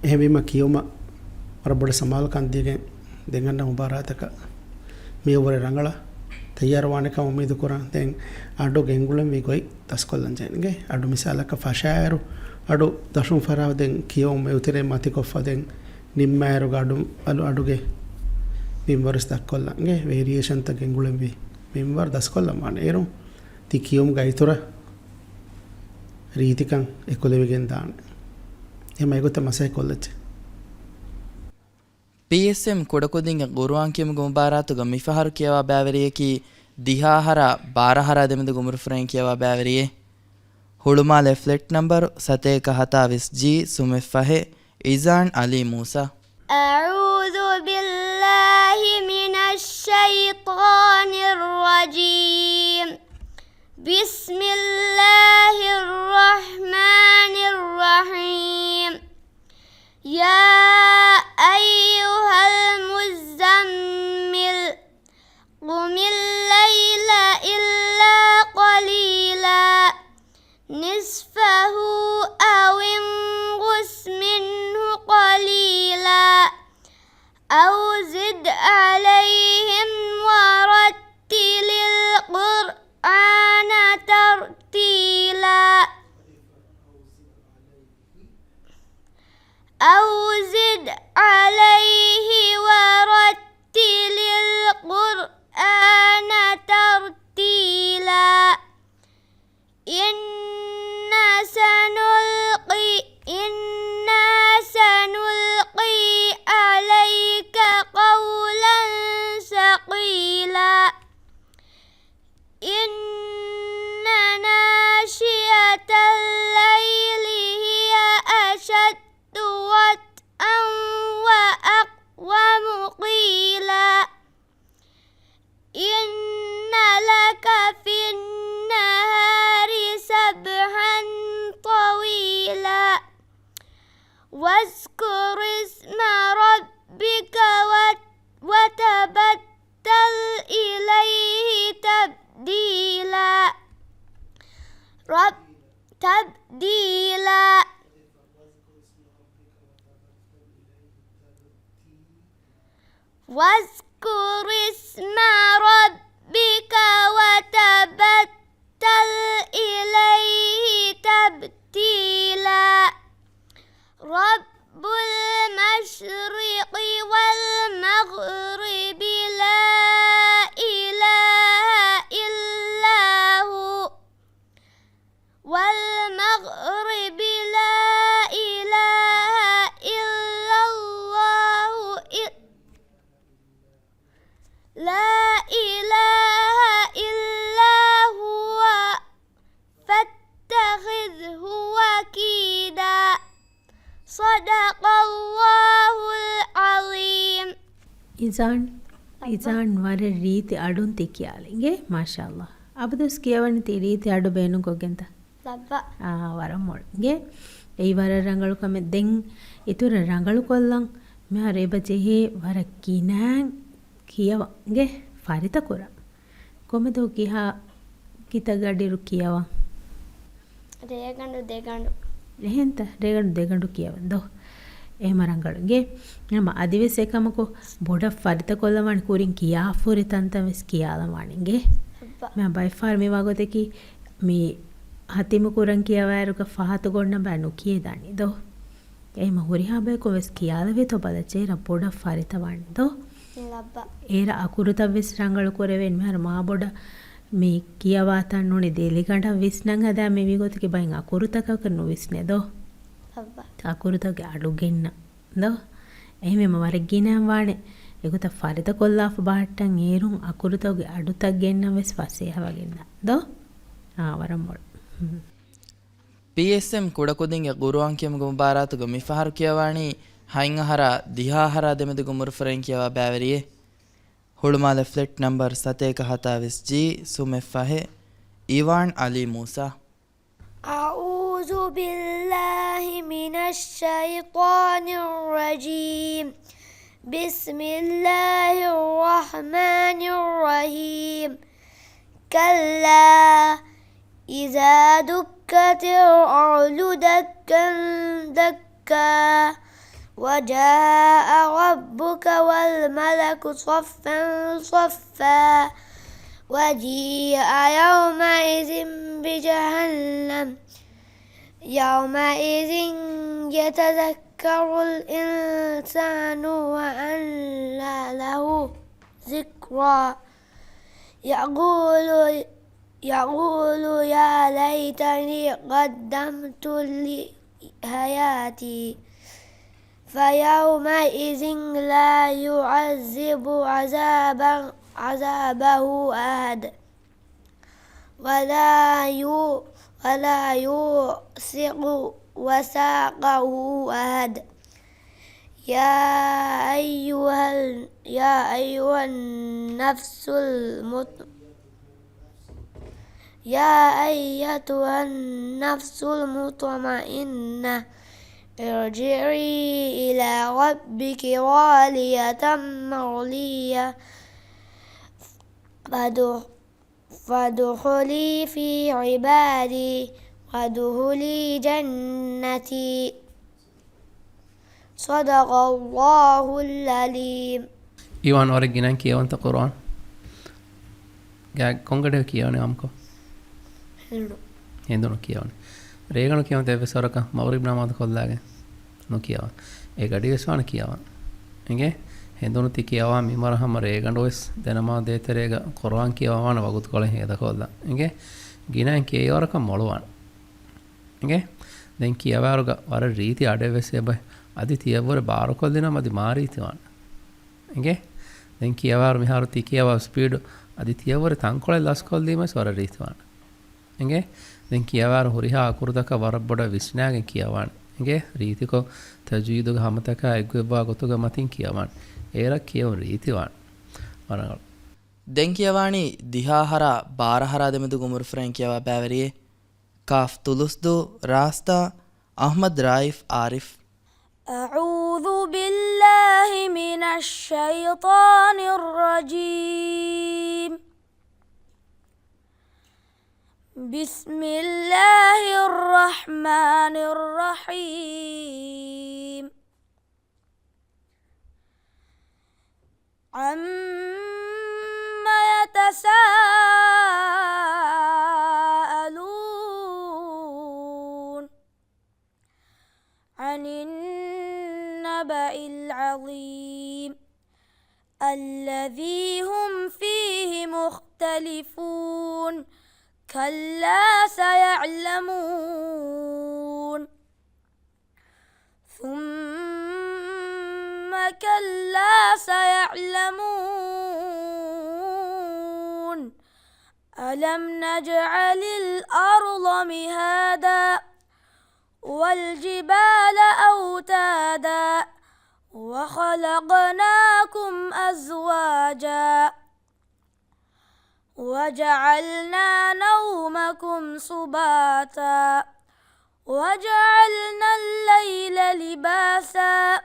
އެހެންވީމަ ކިޔުމަށް ވަރަށް ބޮޑަށް ސަމާލުކަން ދީގެން ދެން އަންނަ މުބާރާތަކަށް މިއަށްވުރެ ރަނގަޅަށް ތައްޔާރުވާނެ ކަމަށް އުއްމީދު ކުރަން. ދެން އަޑު ގެންގުޅެންވީ ގޮތް ދަސްކޮށްލަން ޖެހެން. އަޑު މިސާލަކަށް ފަށާއިރު އަޑު ދަށުން ފަށާ ދެން ކިޔަވަމުން މެޔޮތެރޭ މަތިކޮށްފަ ދެން ނިންމާއިރުގަ އަޑު، އަޑު، އަޑުގެ މިންވަރު ވެސް ދަސްކޮށްލަން. އެ ވޭރިއޭޝަންތައް ގެންގުޅެންވީ މިންވަރު ދަސްކޮށްލަން ވާނެ. އޭރު ތި ކިޔުމުގެ އިތުރަށް ރީތިކަން އެކުލެވިގެން ދާނެ. އެހެމަ އެގޮތަށް މަސައްކަތް ކޮށްލައްޗޭ. ޕީއެސްއެމް ކުޑަކުދިންގެ ޤުރުއާން ކިޔުމުގެ މުބާރާތުގަ މިފަހަރު ކިޔަވާ ބައިވެރިޔަކީ ދިހަ އަހަރާ ބާރަ އަހަރާ ދެމެދުގެ އުމުރުފުރެއް ކިޔަވާ ބައިވެރިއެއް. ހުޅުމާލެ ފްލެޓް ނަމްބަރު ސަތޭކަ ހަތާވީސް ޖީ ސުމެއް ފަހެއް، އިޒާން އަލީ މޫސާ. أعوذ بالله من الشيطان الرجيم. بسم الله الرحمن الرحيم. يا أيها المزمل، قم الليل إلا قليلا، نصفه أو انقص منه قليلا، أو زد عليهم ورتل القرآن ترتيلا. أو زد عليه ورتل القرآن ترتيلا. إنا سنلقي، إنا سنلقي عليك قولا ثقيلا. إن ناشئة الليل هي أشد وطئا وأقوم قيلا. إن لك في النهار سبحا طويلا. واذكر اسم ربك وت-، وتبتل إليه تبديلا. رب-، تبديلا. واذكر اسم ربك وتبتل إليه تبتيلا. رب المشرق والمغرب لا إله إلا هو، والمغرب لا إله إلا الله إ-، لا إله إلا هو فاتخذه وكيلا. صدق الله العظيم. އިޒާން، އައްބަ. އިޒާން ވަރަށް ރީތި އަޑުން ތި ކިޔާލި. އިނގޭ؟ މާޝާﷲ. އަބަދުވެސް ކިޔަވަނީ ތި ރީތި އަޑު ބޭނުންކޮށްގެންތަ؟ ލައްބަ. އާ، ވަރަށް މޮޅު. އިނގޭ؟ އެއީ ވަރަށް ރަނގަޅު ކަމެއް. ދެން އިތުރަށް ރަނގަޅުކޮށްލަން މިހާރު އެބަ ޖެހޭ ވަރަށް ގިނައިން ކިޔަވަން. އިނގޭ؟ ފަރިތަ ކުރަން. ކޮންމެދޯ ކިހާ ކިތައް ގަޑިއިރު ކިޔަވަން؟ ރޭގަނޑު ދެގަނޑު. އެހެންތަ؟ ރޭގަނޑު ދެގަނޑު ކިޔަވަން ދޯ؟ އެހެމަ ރަނގަޅު. އިނގޭ. ނަމަ އަދިވެސް އެކަމަކު ބޮޑަށް ފަރިތަކޮށްލަވާނެ ކުރިން ކިޔާފަހުރި ތަންތަން ވެސް ކިޔާލަން ވާނެ. އިނގޭ. އައްބަ. މި ބައެއް ފަހަރު މި ވާގޮތަކީ މި ހަތިމު ކުރަން ކިޔަވާއިރުގަ ފަހަތު ގޮންނަ ބައި ނުކިޔޭ ދާނީ ދޯ؟ އެހެމަ ހުރިހާ ބަޔަކު ވެސް ކިޔާލެވޭތޯ ބަލަ އޭރަށް ބޮޑަށް ފަރިތަ ވާނީ ދޯ؟ ލައްބަ. އޭރަށް އަކުރުތައް ވެސް ރަނގަޅު ކުރެވޭނެ މިހާރު މާ ބޮޑަށް މި ކިޔަވާތަން ނޫނީ ދެލިގަނޑަށް ވިސްނަން ހަދާ މި ވީގޮތަކީ ބައިން އަކުރުތަކަކަށް ނުވިސްނޭ ދޯ؟ ލައްބަ. އަކުރުތަކުގެ އަޑު ގެންނަ ދޯ؟ އެހެމަ ވަރަށް ގިނައިން ވާނެ. އެގޮތަށް ފަރިތަ ކޮށްލާފަ ބަހައްޓަން އޭރުން އަކުރުތަކުގެ އަޑުތައް ގެންނަން ވެސް ފަސޭހަވެގެންނަ ދޯ؟ އާ، ވަރަށް މޮޅު. ހުން. ޕީއެސްއެމް ކުޑަކުދިންގެ ގުރުއާން ކިޔުމުގެ މުބާރާތުގަ މިފަހަރު ކިޔަވާނީ ހަތް އަހަރާ ދިހަ އަހަރާ ދެމެދުގެ އުމުރުފުރެއިން ކިޔަވާ ބައިވެރިއެއް. ހުޅުމާލެ ފްލެޓް ނަމްބަރު ސަތޭކަ ހަތާވީސް ޖީ ސުމެއް ފަހެއް. އިވާން އަލީ މޫސާ. أعوذ بالله من الشيطان الرجيم. بسم الله الرحمن الرحيم. كلا إذا دكت الأرض دكا دكا وجاء ربك والملك صفا صفا وجيء يومئذ بجهنم يومئذ يتذكر الإنسان وأنى له ذكرى يقول يقول يا ليتني قدمت لحياتي فيومئذ لا يعذب عذابا عذابه أحد ولا يو ولا يوثق وثاقه أحد. يا أيها ال- يا أيها النفس المط يا أيتها النفس المطمئنة ارجعي إلى ربك راضية مرضية فادخ- فادخلي في عبادي وادخلي جنتي. صدق الله العظيم. އިވާން ވަރަށް ގިނައިން ކިޔަވަންތަ ޤުރުއާން؟ ގާތް ކޮންގަޑިއެއް ކިޔަވަނީ އާއްމުކޮށް؟ ހެނދުނު. ހެނދުނު ކިޔަވަނީ. ރޭގަނޑު ކިޔަވަން އެއްވެސް ވަރަކަށް މަޣްރިބް ނަމާދު ކޮށްލާގެން ނުކިޔަވަން. އެ ގަޑި ވެސް ވާނެ ކިޔަވަން. އިނގޭ؟ ހެނދުނު ތި ކިޔަވާ މިންވަރަށް ހަމަ ރޭގަނޑު ވެސް ދެނަމާދު ދޭތެރޭގަ ޤުރުއާން ކިޔަވާނެ ވަގުތުކޮޅެއް ހޭދަކޮށްލާ. އިނގޭ؟ ގިނައިން ކިޔައިވަރަކަށް މޮޅުވާނެ. އިނގޭ؟ ދެން ކިޔަވާއިރުގަ ވަރަށް ރީތި އަޑެއް ވެސް އެބަ. އަދި ތިޔަށްވުރެ ބާރުކޮށްލިނަމަ އަދި މާ ރީތިވާނެ. އިނގޭ؟ ދެން ކިޔަވާއިރު މިހާރު ތި ކިޔަވާ ސްޕީޑު އަދި ތިޔަށްވުރެ ތަންކޮޅެއް ލަސްކޮށްލީމަ ވެސް ވަރަށް ރީތިވާނެ. އިނގޭ؟ ދެން ކިޔަވާއިރު ހުރިހާ އަކުރުތަކަށް ވަރަށް ބޮޑަށް ވިސްނާގެން ކިޔަވާނެ. އިނގޭ؟ ރީތިކޮށް ތަޖްވީދުގެ ހަމަތަކާ އެއްގޮތްވާ ގޮތުގަ މަތިން ކިޔަވާނެ. އޭރަށް ކިޔެވުން ރީތިވާނެ. ވަރަށް ރަނގަޅު. ދެން ކިޔަވާނީ ދިހަ އަހަރާ ބާރަ އަހަރާ ދެމެދުގެ އުމުރުފުރެއިން ކިޔަވާ ބައިވެރިއެއް. ކާފް ތުލުސްދޫ ރާސްތާ އަޙްމަދު ރައީފް އާރިފް. أعوذ بالله من الشيطان الرجيم. بسم الله الرحمن الرحيم. عم يتساءلون. عن النبأ العظيم الذي هم فيه مختلفون. كلا سيعلمون. ثم كلا سيعلمون. ألم نجعل الأرض مهادا والجبال أوتادا وخلقناكم أزواجا وجعلنا نومكم سباتا وجعلنا الليل لباسا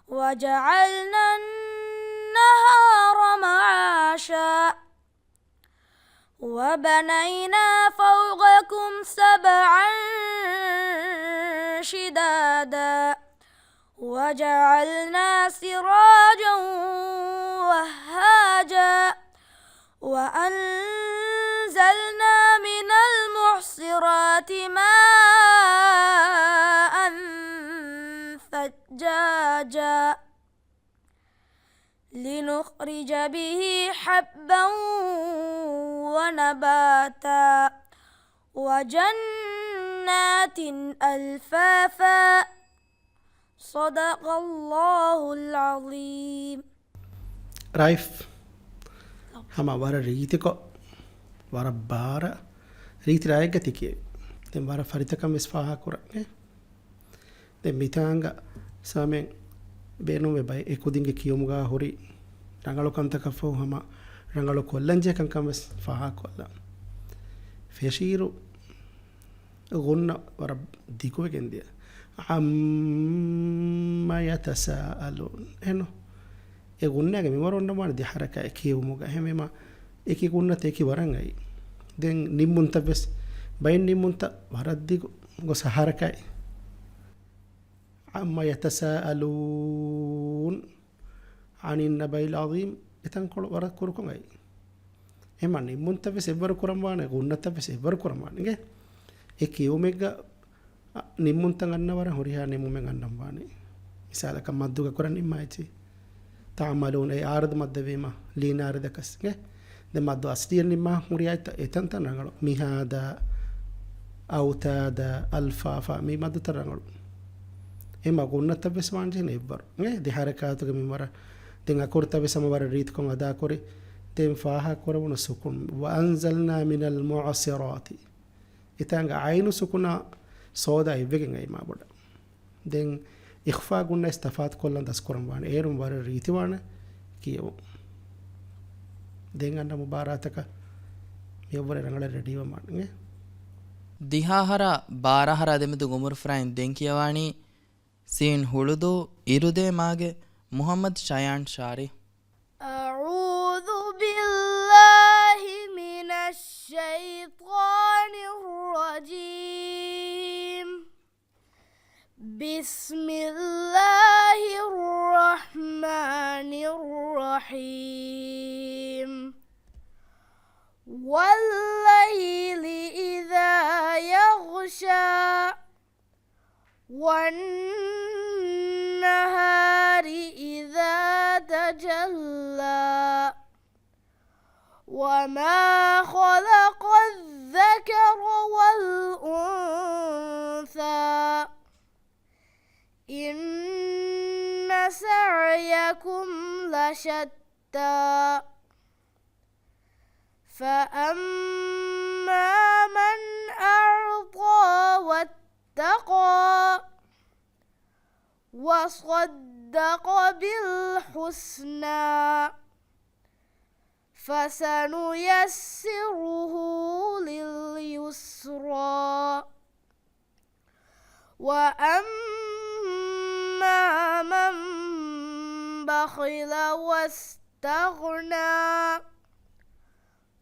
وجعلنا النهار معاشا وبنينا فوقكم سبعا شدادا وجعلنا سراجا وهاجا وأنزلنا من المعصرات ماء ثجاجا لنخرج به حبا ونباتا وجنات ألفافا. صدق الله العظيم. ރައިފް، ހަމަ ވަރަށް ރީތިކޮށް، ވަރަށް ބާރަށް ރީތި ރާއެއްގަ ތި ކިޔެވި. ދެން ވަރަށް ފަރިތަކަށް ވެސް ފާހަގަ ކުރަން. ދެން މިތާނގަ ސާމެން ބޭނުންވެ ބައެއް އެ ކުދިންގެ ކިޔުމުގަ ހުރި ރަނގަޅު ކަންތަކަށްފަހު ހަމަ ރަނގަޅު ކޮށްލަންޖެހޭ ކަންކަން ވެސް ފާހަގަ ކޮށްލަން. ފެށިއިރު ޣުންނަ ވަރަށް ދިގުވެގެން ދިޔަ. عَمَّ يَتَسَاءَلُونَ. އެނު. އެ ޣުންނާގެ މިންވަރު އޮންނަ ވާނެ ދެ ޙަރަކާތް ކިޔެވުމުގަ. އެހެންވީމަ އެކި ޣުންނަތައް އެކި ވަރަށް އައި. ދެން ނިންމުންތައް ވެސް ބައެއް ނިންމުންތައް ވަރަށް ދިގު ގޮސް ޙަރަކާތް. عَمَّ يَتَسَاءَلُونَ عَنِ النَّبَإِ الْعَظِيمِ. އެތަންކޮޅު ވަރަށް ކުރުކޮށް އައި. އެހެންމަ ނިންމުންތައް ވެސް އެއްވަރު ކުރަން ވާނެ، ޣުންނަތައް ވެސް އެއްވަރު ކުރަން ވާނެ. އިނގޭ؟ އެ ކިޔުމެއްގަ އަ، ނިންމުންތައް އަންނަ ވަރަށް ހުރިހާ ނިންމުމެއް އަންނަން ވާނެ. މިސާލަކަށް މައްދުގަ ކުރަން ނިންމާ އެއްޗި. ތަޢުމަލޫނަ އެ ޢާރިޟު މައްދެއް ވީމަ، ލީން ޢާރިޟަކަސް. އިނގޭ؟ ދެން މައްދު އަސްލީއަށް ނިންމާ ހުރި އާޔަތްތައް އެތަންތަން ރަނގަޅު. މިހާދާ، އައުތާދާ، އަލްފާފާ މި މައްދުތައް ރަނގަޅު. އެމަ ގުންނަތައް ވެސް ވާންޖެހޭނެ އެއްވަރު. އިނގޭ؟ ދެ ޙަރަކާތުގެ މިންވަރަށް. ދެން އަކުރުތައް ވެސް ހަމަ ވަރަށް ރީތިކޮށް އަދާކުރި. ދެން ފާހަގަ ކުރެވުނު ސުކުން. وَأَنزَلْنَا مِنَ الْمُعْصِرَاتِ. އެތާނގަ ޢައިނު ސުކުނާ ޞާދާ އެއްވެގެން އައި މާބޮޑަށް. ދެން އިޚްފާ ގުންނައިސް ތަފާތުކޮށްލަން ދަސްކުރަން ވާނެ. އޭރުން ވަރަށް ރީތިވާނެ ކިޔެވުން. ދެން އަންނަ މުބާރާތަކަށް މިއަށްވުރެ ރަނގަޅަށް ރެޑީވަމާނެ. ދިހަ އަހަރާ ބާރަ އަހަރާ ދެމެދު އުމުރުފުރާތް ދެން ކިޔަވާނީ ސީން ހުޅުދޫ އިރުދޭ މާގެ މުޙައްމަދު ޝަޔާން ޝާރި. أعوذ بالله من الشيطان الرجيم. بسم الله الرحمن الرحيم. والليل إذا يغشى. والنهار إذا تجلى. وما خلق الذكر والأنثى. إن سعيكم لشتى. فأما من أعطى واتقى. وصدق بالحسنى. فسنيسره لليسرى. وأما من بخل واستغنى.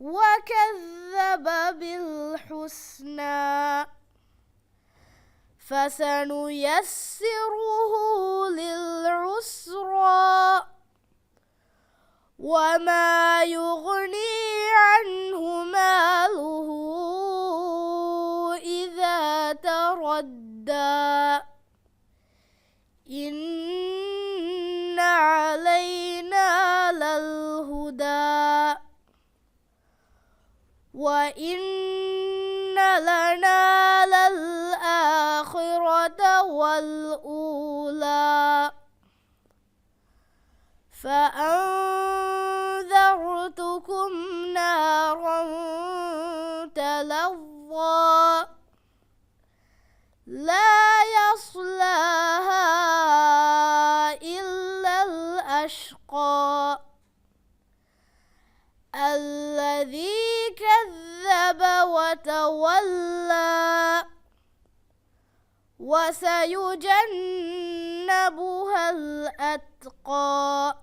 وكذب بالحسنى. فسنيسره للعسرى. وما يغني عنه ماله إذا تردى. إن علينا للهدى. وإن لنا للآخرة والأولى. فأنذرتكم نارا تلظى. لا يصلاها إلا الأشقى. الذي كذب وتولى. وسيجنبها الأتقى.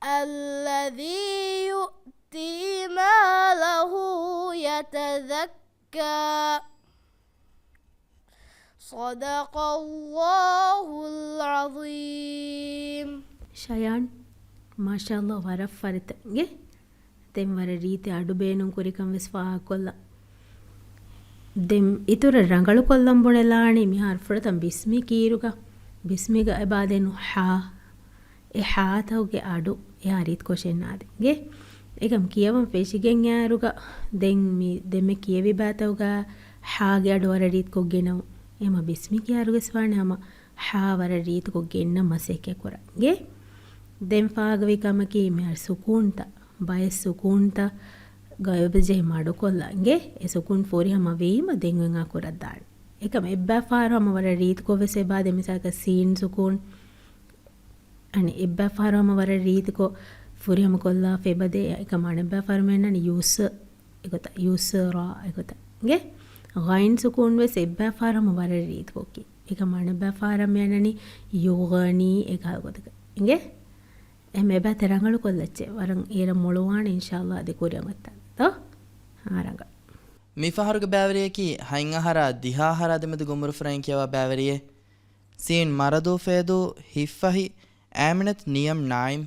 الذي يؤتي ماله تزكى. صدق الله العظيم. ޝަޔާން، މާޝާﷲ، ވަރަށް ފަރިތަ އިނގޭ. ދެން ވަރަށް ރީތި އަޑު ބޭނުން ކުރިކަން ވެސް ފާހަގަކޮށްލަން. ދެން އިތުރަށް ރަނގަޅުކޮށްލަން ބުނެލާނީ މިހާރު ފުރަތަމަ ބިސްމި ކީރުގަ، ބިސްމިގަ އެބާދެނު ހާ، އެ ހާތަކުގެ އަޑު އެހާ ރީތިކޮށް އަންނާދޭ އިނގޭ. އެކަމް ކިޔަވަން ފެށިގެން އޭރުގަ ދެން މި ދެންމެ ކިޔެވި ބައިތަކުގަ ހާގެ އަޑު ވަރަށް ރީތިކޮށް ގެނައު. އެމަ ބިސްމި ކިޔާރުގަސް ވާނެ ހަމަ ހާ ވަރަށް ރީތިކޮށް ގެންނަ މަސައްކަތް ކުރަން އިނގޭ. ދެން ފާގަވި ކަމަކީ މިހާރު ސުކޫންތައް، ބައެއް ސުކޫންތައް ގައިބަޖެހި މަޑުކޮށްލަން އިނގޭ. އެ ސުކޫން ފުރިހަމަ ވީމަ ދެން އޮތް އަކުރަށް ދާނެ. އެކަމް އެއްބައި ފަހަރު ހަމަ ވަރަށް ރީތިކޮށް ވެސް އެބާދޭ. މިސާލަކަށް ސީން ސުކޫން އަނެއް އެއްބައި ފަހަރު ހަމަ ވަރަށް ރީތިކޮށް ފުރިހަމަ ކޮށްލާފަ އެބަދޭ. އެކަމް އަނެއްބައި ފަހަރު މި އަންނަނީ ޔޫސް އެގޮތަށް، ޔޫސްރާ އެގޮތަށް އިނގޭ. ޣައިން ސުކޫން ވެސް އެއްބައި ފަހަރު ހަމަ ވަރަށް ރީތިކޮށް ކިޔޭ. އެކަމް އަނެއްބައި ފަހަރަށް މި އަންނަނީ ޔުޣަނީ އެކަހަލަ ގޮތަކަށް އިނގޭ. އެހެން އެބައިތައް ރަނގަޅުކޮށްލައްޗޭ. ވަރަށް އޭރަށް މޮޅުވާނެ އިންޝާﷲ އަދި ކުރިއަށް އޮތްތާ ދޯ؟ އާ، ރަނގަޅު. މި ފަހަރުގެ ބައިވެރިޔަކީ ހަތް އަހަރާ ދިހަ އަހަރާ ދެމެދު ގުނބުރު ފުރައިން ކިޔަވާ ބައިވެރިޔެއް. ސީން މަރަދޫ ފޭދޫ ހިއްފަހި އާމިނަތު ނިޔަމް ނާއިމް.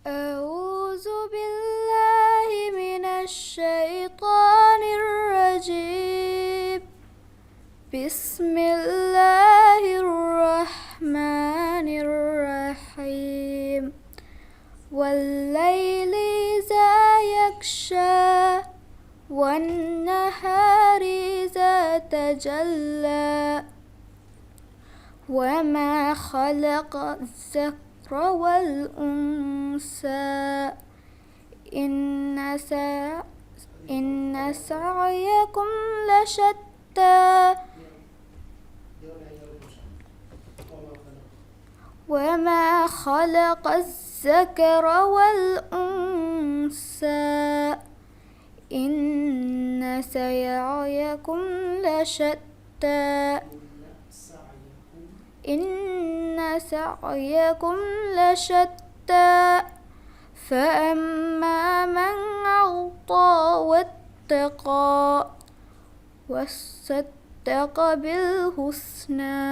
أعوذ بالله من الشيطان الرجيم. بسم الله الرحمن الرحيم. والليل إذا يغشى. والنهار إذا تجلى. وما خلق الذكر والأنثى. إن سع-، إن سعيكم لشتى. وما خلق الذكر والأنثى. إن سعيكم لشتى. إن سعيكم لشتى. فأما من أعطى واتقى. وصدق بالحسنى.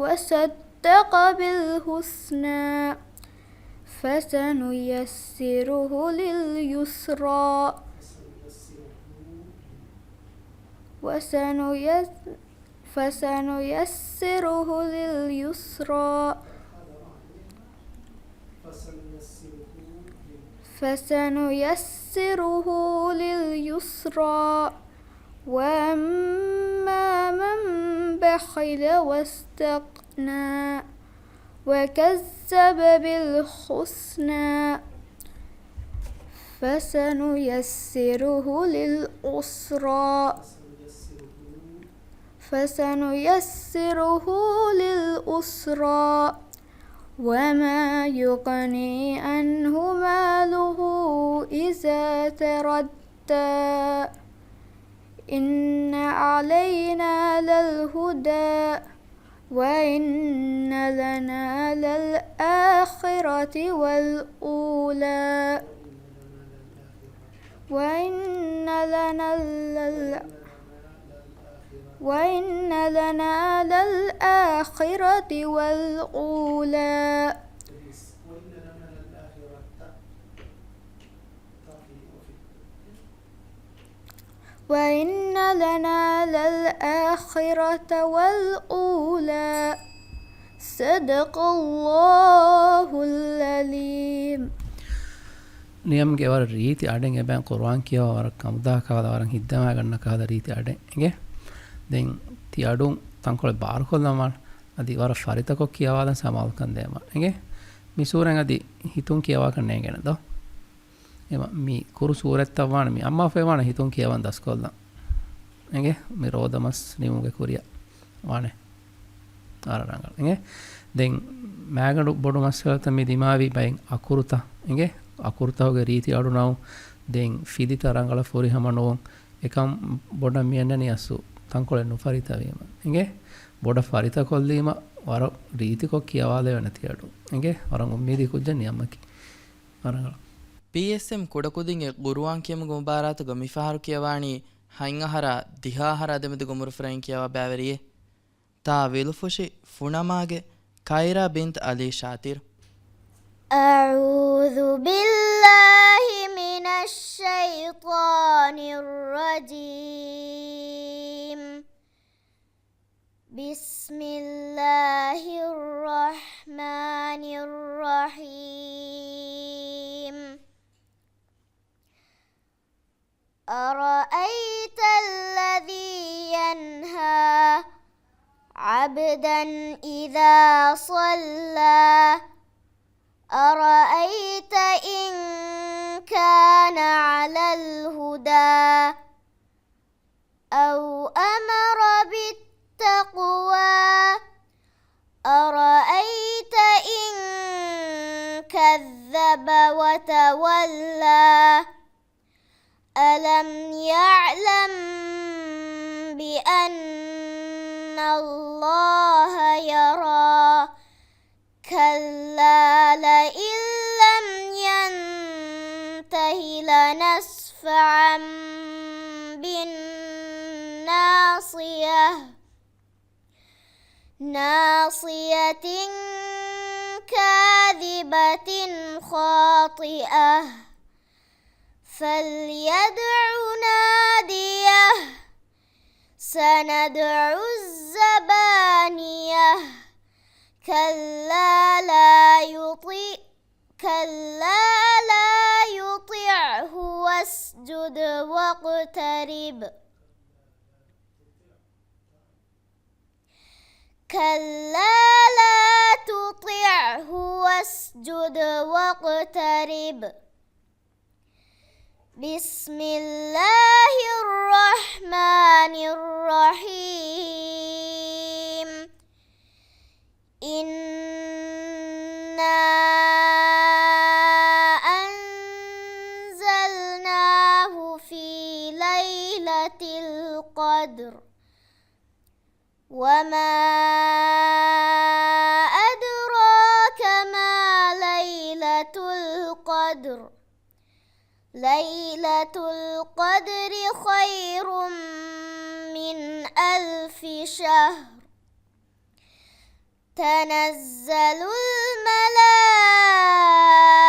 وصدق بالحسنى. فسنيسره لليسرى. وسنيس-، فسنيسره لليسرى. فسنيسره لليسرى. وأما من بخل واستغنى. وكذب بالحسنى. فسنيسره للعسرى. فسنيسره للعسرى. وما يغني عنه ماله إذا تردى. إن علينا للهدى. وإن لنا للآخرة والأولى. وإن لنا لل-، وإن لنا للآخرة والأولى. وإن لنا للآخرة والأولى. صدق الله العظيم. ނިޔަމްގެ ވަރަށް ރީތި އަޑެއް އެބައިން ޤުރުއާން ކިޔަވާ ވަރަށް ކަމުދާ ކަހަލަ، ވަރަށް ހިތްދަމާ ގަންނަ ކަހަލަ ރީތި އަޑެއް އިނގޭ. ދެން ތި އަޑުން ތަންކޮޅެއް ބާރުކޮށްލަން ވާނެ. އަދި ވަރަށް ފަރިތަކޮށް ކިޔަވާލަން ސަމާލުކަން ދޭމަ އިނގޭ. މި ސޫރަތް އަދި ހިތުން ކިޔަވާކަށް ނޭނގޭނެ ދޯ؟ އެމަ މި ކުރު ސޫރަތްތައް ވާނެ، މި އައްމާފައި ވާނެ ހިތުން ކިޔަވަން ދަސްކޮށްލަން. އެނގޭ؟ މި ރޯދަ މަސް ނިމުމުގެ ކުރިއަށް ވާނެ. އާރަ ރަނގަޅު. އެނގޭ؟ ދެން މާގަނޑު ބޮޑު މައްސަލަތައް މި ދިމާވި ބައެއް އަކުރުތައް. އެނގޭ؟ އަކުރުތަކުގެ ރީތި އަޑު ނައު، ދެން ފިލިތައް ރަނގަޅަށް ފުރިހަމަ ނުވުން. އެކަން ބޮޑަށް މި އަންނަނީ އަސްލު ތަންކޮޅެއް ނުފަރިތަވީމަ. އެނގޭ؟ ބޮޑަށް ފަރިތަކޮށްލީމަ ވަރަށް ރީތިކޮށް ކިޔަވާލެވޭނެ ތި އަޑު. އެނގޭ؟ ވަރަށް އުއްމީދީ ކުއްޖެއް ނިޔަމަކީ. ވަރަށް ރަނގަޅު. ޕީއެސްއެމް ކުޑަކުދިންގެ ގުރުއާން ކިޔަމުގެ މުބާރާތުގަ މިފަހަރު ކިޔަވާނީ ހަތް އަހަރާ ދިހަ އަހަރާ ދެމެދުގެ އުމުރުފުރައިން ކިޔަވާ ބައިވެރިއެއް. ތާ ވިލުފުށި ފުނަމާގެ ކައިރާ ބިންތު ޢަލީ ޝާތިރު. أعوذ بالله من الشيطان الرجيم. بسم الله الرحمن الرحيم. أرأيت الذي ينهى عبدا إذا صلى أرأيت إن كان على الهدى أو أمر بالتقوى أرأيت إن كذب وتولى ألم يعلم بأن الله يرى كلا لئن لم ينته لنسفعا بالناصية ناصية كاذبة خاطئة فليدع ناديه سندع الزبانية كلا لا يطيع كلا لا يطعه واسجد واقترب كلا لا تطعه واسجد واقترب بسم الله الرحمن الرحيم إنا أنزلناه في ليلة القدر وما أدراك ما ليلة القدر ليلة القدر خير من ألف شهر تنزل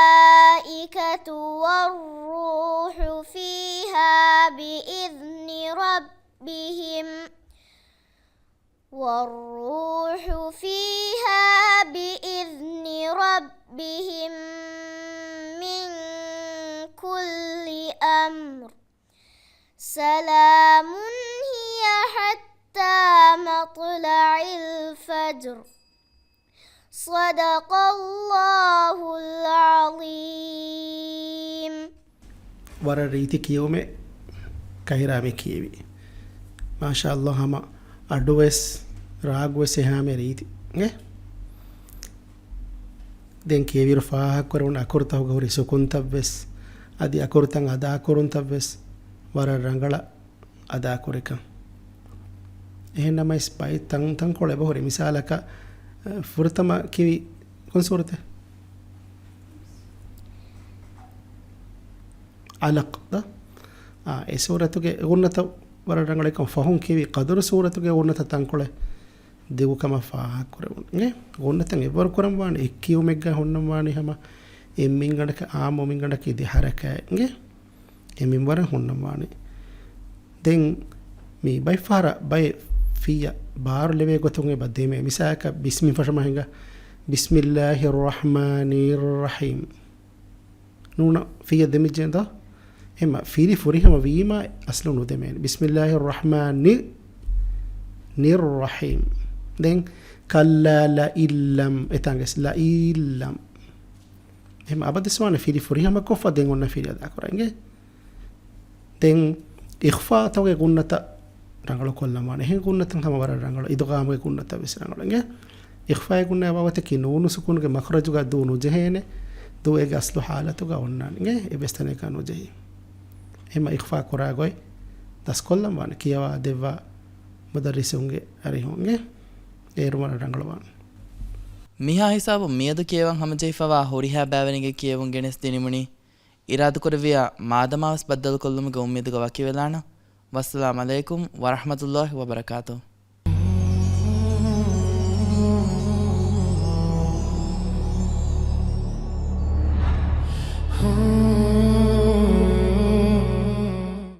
الملائكة والروح فيها بإذن ربهم والروح فيها بإذن ربهم من كل أمر سلام هي حتى مطلع الفجر صدق الله العظيم. ވަރަށް ރީތި ކިޔެވުމެއް ކައިރާ މި ކިޔެވީ. މާޝާﷲ، ހަމަ އަޑުވެސް ރާގުވެސް އެހާމެ ރީތި. އެ؟ ދެން ކިޔެވިއިރު ފާހަގަކުރެވުނު އަކުރުތަކުގަ ހުރި ސުކުންތައްވެސް، އަދި އަކުރުތައް އަދާކުރުންތައްވެސް ވަރަށް ރަނގަޅަށް އަދާކުރިކަން. އެހެންނަމަވެސް ބައެއް ތަން ތަންކޮޅު އެބަހުރި. މިސާލަކަށް، އަ، ފުރަތަމަ ކިޔި ކޮން ސޫރަތެއް؟ އަލަޤް ދަ؟ އާ، އެ ސޫރަތުގެ ޣުންނަތައް ވަރަށް ރަނގަޅަށް ކަމަށް ފަހުން ކިޔި ޤަދުރު ސޫރަތުގެ ޣުންނަތައް ތަންކޮޅެއް ދިގުކަމަށް ފާހަގަކުރެވުނު. އެ ޣުންނަތައް އެއްވަރު ކުރަން ވާނެ، އެއް ކިޔުމެއްގަ ހުންނަން ވާނީ ހަމަ އެއް މިންގަނޑަކަށް އާއްމު މިންގަނޑަކީ ދެ ހަރަކާތް. އެ އެ މިންވަރަށް ހުންނަން ވާނެ. ދެން މި ބައެއް ފަހަރަށް ބައެއް ފިއްޔަށް ބާރު ލެވޭ ގޮތުން އެބަ ދެމޭ. މިސާލަކަށް ބިސްމި ފަށަމަ ހިނގާ، بسم الله الرحمن الرحيم. ނޫނަ ފިއްޔަށް ދެމިއްޖެ ދޯ؟ އެހެންމަ ފިލި ފުރިހަމަ ވީމަ އަސްލު ނުދެމޭނެ. بسم الله الرحمن الرحيم. ދެން كلا لئن لم، އެތާނގެސް لئن لم. އެހެންމަ އަބަދުވެސް ވާނެ ފިލި ފުރިހަމަކޮށްފަ ދެން އޮންނަ ފިލި އަދާކުރަން އިނގޭ. ދެން އިޚްފާތަކުގެ ގުންނަތައް ރަނގަޅު ކޮށްލަން ވާނެ. އެހެން ގުންނަތައް ހަމަ ވަރަށް ރަނގަޅު. އިދުޣާމުގެ ގުންނަތައް ވެސް ރަނގަޅު އިނގޭ. އިޚްފާގެ ގުންނަ ބާވަތަކީ ނޫނު ސުކޫނުގެ މަޚްރަޖުގަ ދޫ ނުޖެހޭނެ. ދޫ އޭގެ އަސްލު ޙާލަތުގަ އޮންނާނެ އިނގޭ. އެއްވެސް ތަނެއްގަ ނުޖެހި. އެހެންމަ އިޚްފާ ކުރާ ގޮތް ދަސްކޮށްލަން ވާނެ. ކިޔަވާ ދެއްވާ މުދައްރިސުންގެ އަރިހުން އިނގޭ. އޭރު ވަރަށް ރަނގަޅު ވާނެ. މިހާ ހިސާބުން މިއަދު ކިޔަވަން ހަމަޖެހިފަވާ ހުރިހާ ބައިވެރިންގެ ކިޔެވުން ގެނެސްދިނިމުނީ، އިރާދަކުރެއްވިޔާ މާދަމާވެސް ބައްދަލުކޮށްލުމުގެ އުއްމީދުގަ ވަކިވެލާނަން. ވައްސަލާމް ޢަލައިކުމް ވަރަޙްމަތުﷲި ވަބަރަކާތުހު.